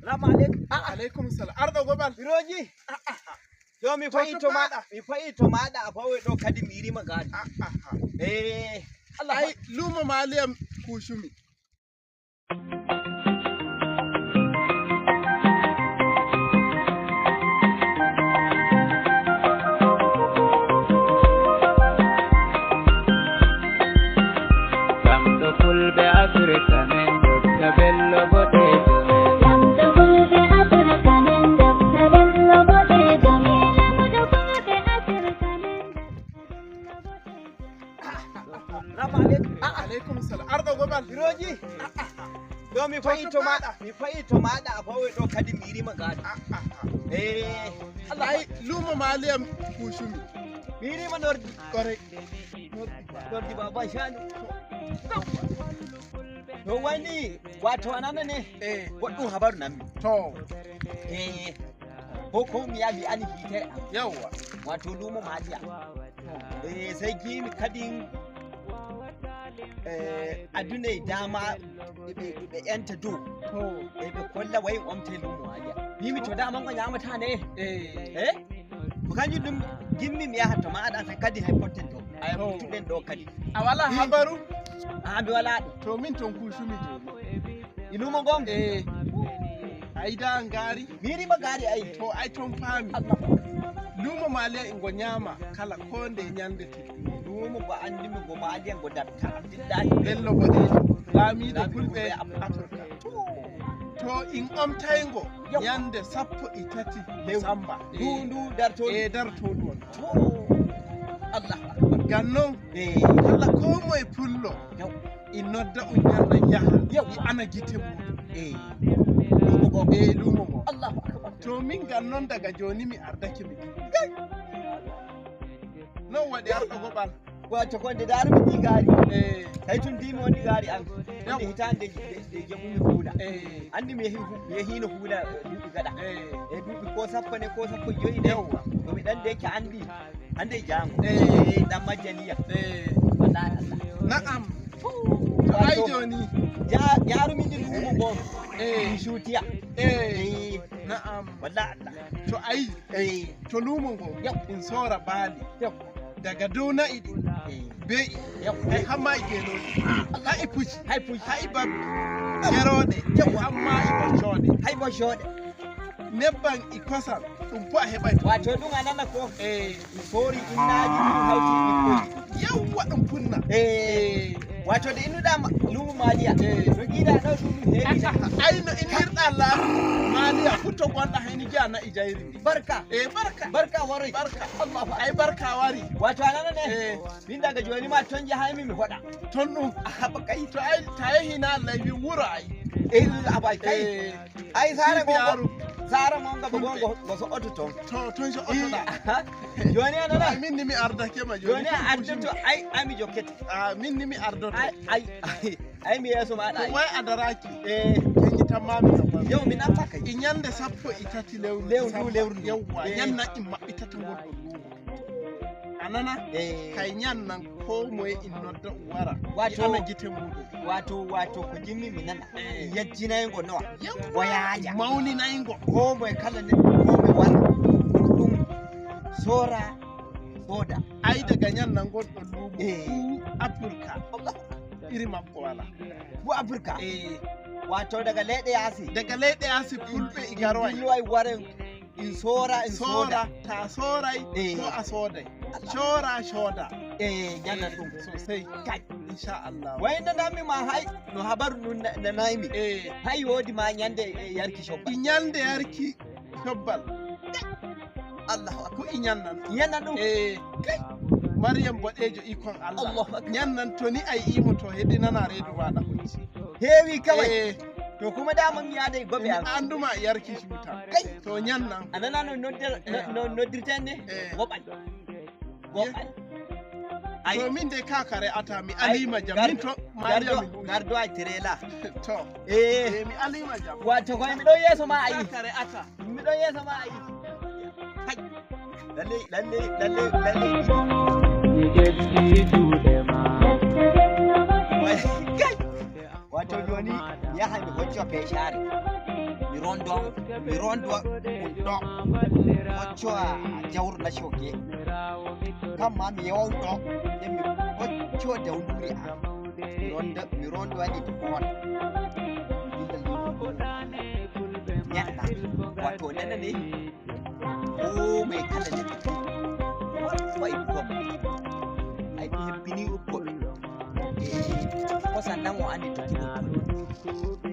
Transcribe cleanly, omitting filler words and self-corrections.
Salamu alaikum. Alaikum salam. Arɗo gobal. Hiroji. Yo mi fa'i to maɗa, mi fa'i to maɗa a fawe ɗo kadi mi irima gari. Eh, Allah. Ai lumo maliyam kushumi. Lamɗo fulɓe Afirka men Dr. Bello Boɗejo men. Lamɗo fulɓe Afirka men Dr. Bello Boɗejo men. Lamɗo fulɓe Afirka men Dr. Bello Boɗejo men. Salamu alaikum. Alaikum salam. Arɗo gobal. Hiroji. Yo mi fa'i to maɗa, mi fa'i to maɗa a fawe ɗo kadi mi irima gari. Eh, Allah. Ai lumo maliyam kushumi. Mi irima nordi. Kwarai. Nordi baban shanu. To wani wato anana ne Eh, goɗɗum habaru nanmi. to Eh, ko mi yabi ani hitere am. yawwa. Wato lumo maliya. Eh, sai gimi kadin eh, adune dama ɓe yanta dow To e ɓe kolla wayi omte lumo maliya. Mimi to dama ngo nyamata ne. eh Eh? Ko kanjum ɗum gimmi mi yaha to maɗa tan kadi hay potten to. Ay To. muttuɗen ɗo kadi. a wala habaru A mi wala ɗum. to min ton kushumi joni. E lumo ngon Eh, ai da ngari mi yirima gari ayi. to ai ton faami. Allah. Lumo maliya ingo nyama kala ko nde nyande teddude. Lumo ngo andimi ngo maliya ngo datta Abdullahi Bello Boɗejo laamiɗo Laamiɗo fulɓe Fulɓe Afirka. To in omtaygo Yawwa. nyande 13 Disamba. Ndu ndu dartoɗum. E dartoɗum on. To Allah akbar. Ngam noon Eh, kala ko moye pullo yaw. in nodda on ñanda yaha Yawwa. i ana gite muɗum Eh, lumo ngo. e lumo ngo. Allahu akbar. To min ngam noon daga joni mi ardake mi non waɗi arɗo goɓal. Wato ko nde darumi ɗi gaari. E Hay tun ndimi on ɗi gaari an. Yaw. Nde hitande nde jaɓumi huula. e Andi mi yehi mi yehino huula duuɓi gaɗa. e E duuɓi ko 10 ne ko 15 ne. Yawwa. To mi ɗan deke andi hande e jango. Eh. Eh, ɗan majjaniya. E Wallahi Allah. na'am. To ai joni Jarumi ndi lumo ngon. e Mi suutiya. e Eh, na'am. wallahi Allah. To ayi Eh, to lumo ngo Yaw. in sora baali yaw. daga dow na'i ɗi Eh, be'i yaw. hay hamma e geloɗe ha e pucci Hay pucci. ha e babbi geroɗe Yawwa. hamma e ɓoccoɗe Hay boccoɗe. nebban e kosam ɗum fo a heɓay to. Wato ɗum a nana ko e mi soori innaji ɗum hawti ɓikkoji. yawwa ɗum punna. Eh, wato de innuɗa lumo maliya. Eh. To giɗa ɗo ɗum heewi na. Ai no innirɗa laamu maliya fu to gonɗa hayni giya na'i jayri ndi. Barka. E barka. Barka waroy. Barka. Allahu Ai barka wari. Wato a nana ne. E Min daga joni ma ton jahaymi mi hoɗa. ton ɗum Haba kai. to ai ta yehi na Allah wi wuro ai. Eh, aba kai. E Ai sare Sibiyaru. gongo. Sare gonga ba gongo go so oto ton. To ton so otoɗa. Joni a nana. Ai min ni mi ardake ma joni. Joni a ardoto ai ai mi jokkete. A min ni mi ardoto. Ai ai ai mi yeeso maɗa. To Ai. wai a daraki. Eh, Keñitanmami no gonɗa. yau mi nafta kai. E ñande 13 lewru Lewru Disamba. ndu, lewru ndu. Yawwa Eh. ñannan in maɓɓitata ngol ɗon luumo. A nana? Eh, Kay ñannan ko moye in nodda o wara. Wato- I ana gite muɗum. wato ko jimmi mi nana. Eh. Yejjinaygo nowa. Yawwa. Boyaja. Mawninaygo. Ko moye kala neɗɗo ko moye wara. Ɗum sora soda. Ai daga ñannan gonɗon luumo Eh. fuu Afirka Allah iri makko wala. fu Afirka. Eh, Wato daga leyɗe yaasi. daga leyɗe yaasi fulɓe e garway. Dilluway waren in sora in soda. Sora ta soray Eh. ko a sooday. Cora cooda. Eh, ñannan ɗum. Sosai. Kai. Insha Allah. Wayno nammi ma hay no habaru ɗum nanaymi. Eh, Hay woodi ma ñande e yarki cobba. i ñande yarki cobbal Allahu akbar. ko i ñannan. Ñannan ɗum. Eh, Maryam Boɗejo ikon Allah. Allahu akbar. Ñannan to ni a yi'imo to heɗi nana reedu maɗa hocci. Heewi kawai. Eh, To kuma dama mi yaada e goɓe mi am. anduma yarki cuuta. Kai. To ñannan. A nana no noddir no noddirten ne? Eh. Goɓal. Goɓal. Ai. To min dai ka re'ata mi Ai, alima jam. Min to Mariam mi huwi. Gardo ay tirela. To. Eh. Eh, mi alima jam. Wato koye miɗon yeeso ma ayi. Ka re'ata. Miɗon yeeso ma ayi. Kai. Lalle lalle lalle lalle. Mi ƴetti juuɗe ma. Dr. Bello Boɗejo Kai. Wato joni mi yaha mi hocca feshare. men. Mi rondo mi rondo ɗum ɗo ɓoccowa jawru na shoge kam ma mi yewon ɗo nden mi ɓocco dawduri am mi rondo mi rondo waɗi to on mi dinga ñaɗɗa wato nana ne ko mai kala ne wai kom ai hebbini ukkoɓe ko sannan o andi to kiɗum.